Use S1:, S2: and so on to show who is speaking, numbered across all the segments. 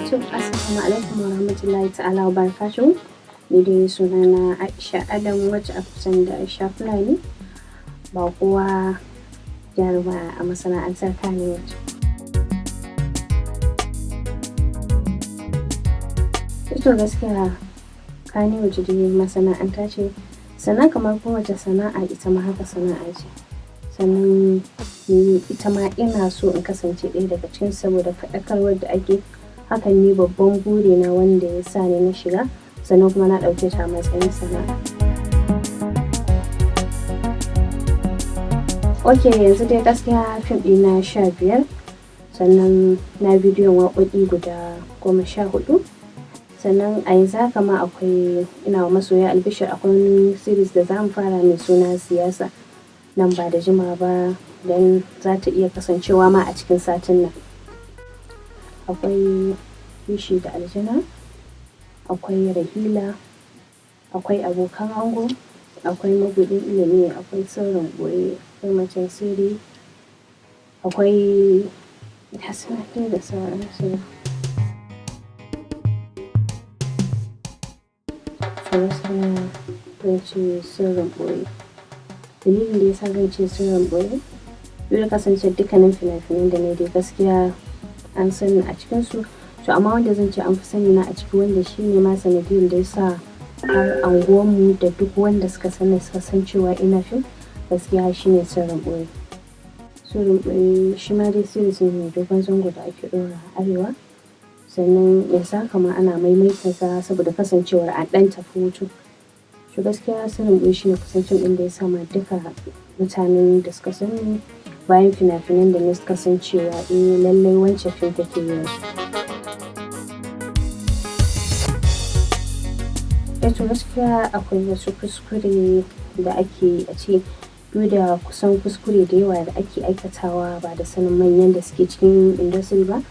S1: To, assalamu alaikum wa rahmatullahi ta'ala wa barakatuhu. Ni dai sunana Aisha Adam, wacce aka fi sani da Aisha Fulani, ba kowa jaruma a masana'antar Kannywood. To gaskiya Kannywood dai masana'anta ce, sannan kamar kowace sana'a ita ma haka sana'a ce. Sannan ni ita ma ina so in kasance ɗaya daga cikin, saboda faɗakarwar da ake hakan ne babban burina wanda ya sa ni na shiga, sannan kuma na ɗauke ta a matsayin sana'a. Ok, yanzu dai gaskiya fim ɗina 15, sannan na bidiyon waƙoƙi guda 14. Sannan a yanzu haka ma akwai, ina wa masoya albishir, akwai wani series da za mu fara mai suna Siyasa, nan ba da jimawa ba, don za ta iya kasancewa ma a cikin satin nan. Akwai Kishi da Aljana, akwai Rahila, akwai Abokan Ango, akwai Mabuɗin Ilimi, akwai Sirrin Ɓoye, akwai Macen Sirri, akwai gasu nan da sauransu. To gaskiya zan ce Sirrin Ɓoye. Dalilin da yasa zan ce Sirrin Ɓoye, duk da kasancewar dukkanin fina-finan da na dai gaskiya an sani a cikinsu. To amma wanda zan ce an fi sani na a ciki, wanda shi ne ma sanadiyyar da yasa har anguwanmu da duk wanda suka sani suka san cewa ina fim, gaskiya shi ne Sirrin Ɓoye. Sirrin Ɓoye shi ma dai series ne mai dogon zango da ake ɗora a Arewa. Sannan yanzu haka ma ana maimaita sa saboda kasancewar an ɗan tafi hutu. To gaskiya Sirrin Ɓoye shi ne kusan fim ɗin da ya sa ma duka mutanen da suka sani bayan fina-finan da na suka san cewa eh lallai wancan fim take yi yanzu. Eh to gaskiya akwai wasu kuskure da ake a ce, duk da kusan kuskure da yawa da ake aikatawa ba da sanin manyan da suke cikin industry ba.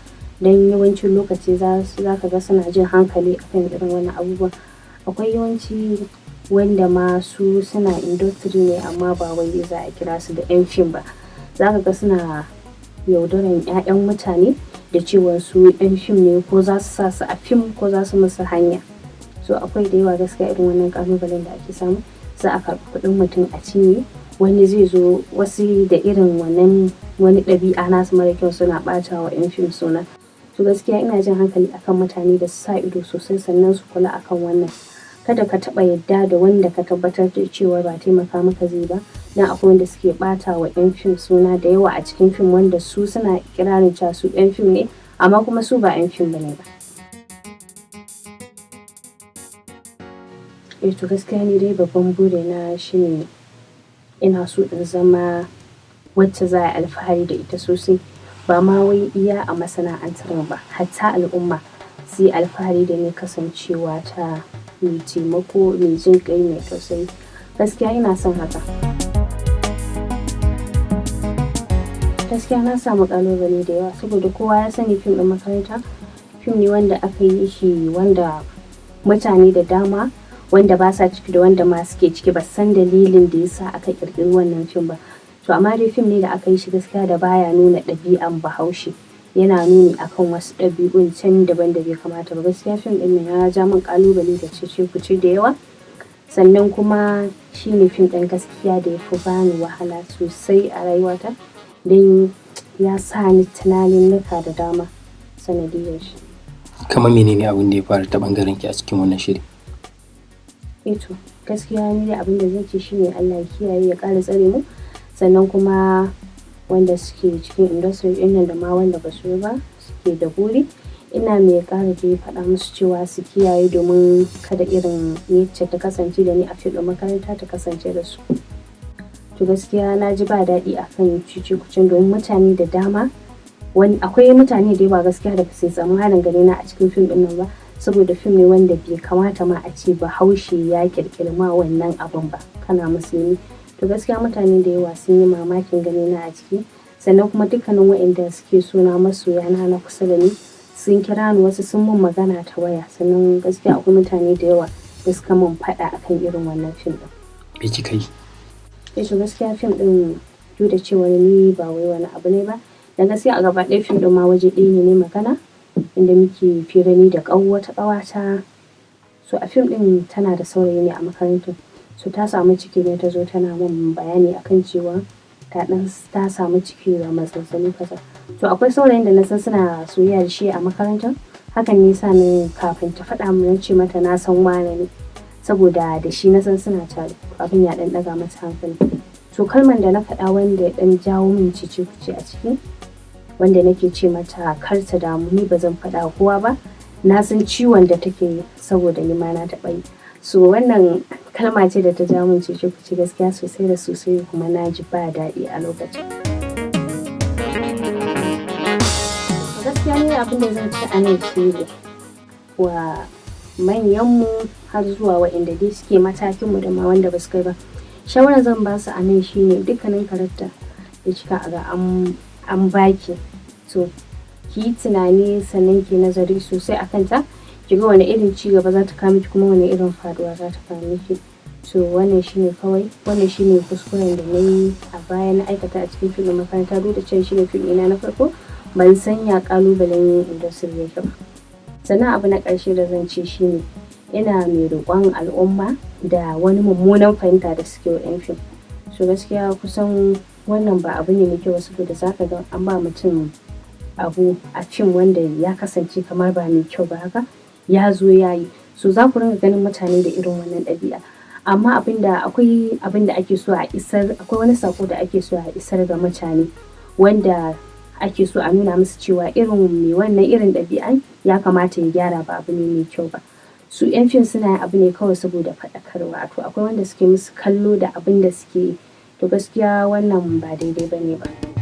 S1: Don yawancin lokaci za ka ga suna jin hankali akan irin wannan abubuwa. Akwai yawanci wanda ma su suna industry ne amma ba wai za a kira su da 'yan fim ba. Za ka ga suna yaudaran 'ya'yan mutane da cewa su 'yan fim ne, ko za su sa su a fim, ko za su musu hanya. So akwai da yawa gaskiya irin wannan ƙalubalen da ake samu. Za a karɓi kuɗin mutum a cinye, wani zai zo wasu da irin wannan wani ɗabi'a nasu mara kyau suna ɓata wa 'yan fim suna. To gaskiya ina jan hankali akan mutane da su sa ido sosai, sannan su kula akan wannan. Kada ka taɓa yadda da wanda ka tabbatar da cewa ba taimaka maka zai ba. Dan akwai wanda suke ɓata wa 'yan fim suna da yawa a cikin fim, wanda su suna kirarin cewa su 'yan fim ne amma kuma su ba 'yan fim bane ba. Eh to gaskiya ni dai babban burina shine ina so in zama wacce za a yi alfahari da ita sosai. Ba ma wai iya a masana'antar mu ba, hatta al'umma su yi alfahari da ni, kasancewa ta mai taimako, mai jin ƙai, mai tausayi. Gaskiya ina son haka. Gaskiya na samu ƙalubale da yawa, saboda kowa ya sani fim ɗin makaranta fim ne wanda aka yi shi wanda mutane da dama wanda ba sa ciki da wanda ma suke ciki ba san dalilin da yasa aka ƙirƙiri wannan fim ba. To amma dai fim ne da aka yi shi gaskiya da baya nuna ɗabi'an Bahaushe. Yana nuni akan wasu ɗabi'un can daban da bai kamata ba. Gaskiya fim ɗin nan ya ja min ƙalubale da cece-kuce da yawa. Sannan kuma shi ne fim ɗin gaskiya da ya fi bani wahala sosai a rayuwata, don ya sa ni tunaninnika da dama sanadiyyar shi.
S2: Kamar menene abin da ya faru ta ɓangaren ki a cikin wannan shiri?
S1: Eh to gaskiya ni dai abin da zan ce shine Allah ya kiyaye, ya ƙara tsare mu. Sannan kuma wanda suke cikin industry ɗin nan da ma wanda ba su ba suke da buri, ina mai ƙara dai faɗa musu cewa su kiyaye, domin kada irin yacce ta kasance da ni a fim ɗin makaranta ta kasance da su. To gaskiya na ji ba daɗi akan cece-kucen, domin mutane da dama, wani akwai mutane da yawa gaskiya da ba su yi tsammanin ganina a cikin fim ɗin nan ba, saboda fim ne wanda bai kamata ma a ce Bahaushe ya ƙirƙiri ma wannan abun ba, kana musulmi. To gaskiya mutane da yawa sun yi mamakin ganina a ciki. Sannan kuma dukkanin waɗanda suke so na, masoya na na kusa da ni, sun kira ni, wasu sun mun magana ta waya. Sannan gaskiya akwai mutane da yawa da suka mun faɗa akan irin wannan fim ɗin.
S2: Me kika yi?
S1: Eh to gaskiya fim ɗin, duk da cewa ni ba wai wani abu ne ba, dan gaskiya a gaba ɗaya fim ɗin ma waje ɗaya ne magana. Inda muke fira ni da wata ƙawata. So a fim ɗin tana da saurayi ne a makarantar. So ta samu ciki ne, ta zo tana min bayani akan cewa ta samu ciki ga matsaloli kaza. To akwai saurayin da na san suna soyayya da shi a makarantar. Hakan ne sa ni kafin ta faɗa min na ce mata na san wane ne, saboda da shi na san suna tare. Abin ya ɗan ɗaga mata hankali. To kalman da na faɗa wanda ya ɗan jawo min cece-kuce a ciki, wanda nake ce mata kar ta damu, ni ba zan faɗa wa kowa ba, na san ciwon da take yi saboda ni ma na taɓa yi. So wannan kalma ce da ta jawo min cece-kuce gaskiya sosai da sosai, kuma na ji ba daɗi a lokacin. Gaskiya ni abin da zan ci a nan shi ne wa manyanmu har zuwa waɗanda dai suke matakinmu da ma wanda ba su kai ba. Shawarar zan ba su a nan shi ne dukkanin character da kika ga an baki, to ki yi tunani sannan ki nazari sosai a kanta, ki ga wane irin ci gaba za ta kawo miki kuma wane irin faɗuwa za ta kawo miki. So wannan shine kawai, wannan shine kuskuren da na yi a baya na aikata a cikin fim ɗin makaranta. Duk da cewa shine fim ɗina na farko, ban san ya ƙalubalen industry yake ba. Sannan abu na ƙarshe da zan ce shine ina mai roƙon al'umma da wani mummunan fahimta da suke wa 'yan fim. So gaskiya kusan wannan ba abu ne mai kyau ba, saboda za ka ga an ba mutum abu a fim wanda ya kasance kamar ba mai kyau ba, haka ya zo ya yi. So za ku ringa ganin mutane da irin wannan ɗabi'a. Amma abin da akwai, abin da ake so a isar, akwai wani saƙo da ake so a isar ga mutane, wanda ake so a nuna musu cewa irin mai wannan irin ɗabi'an ya kamata ya gyara, ba abu ne mai kyau ba. Su 'yan fim suna yin abu ne kawai saboda faɗakarwa. To akwai wanda suke musu kallo da abin da suke yi. To gaskiya wannan ba daidai ba ne ba.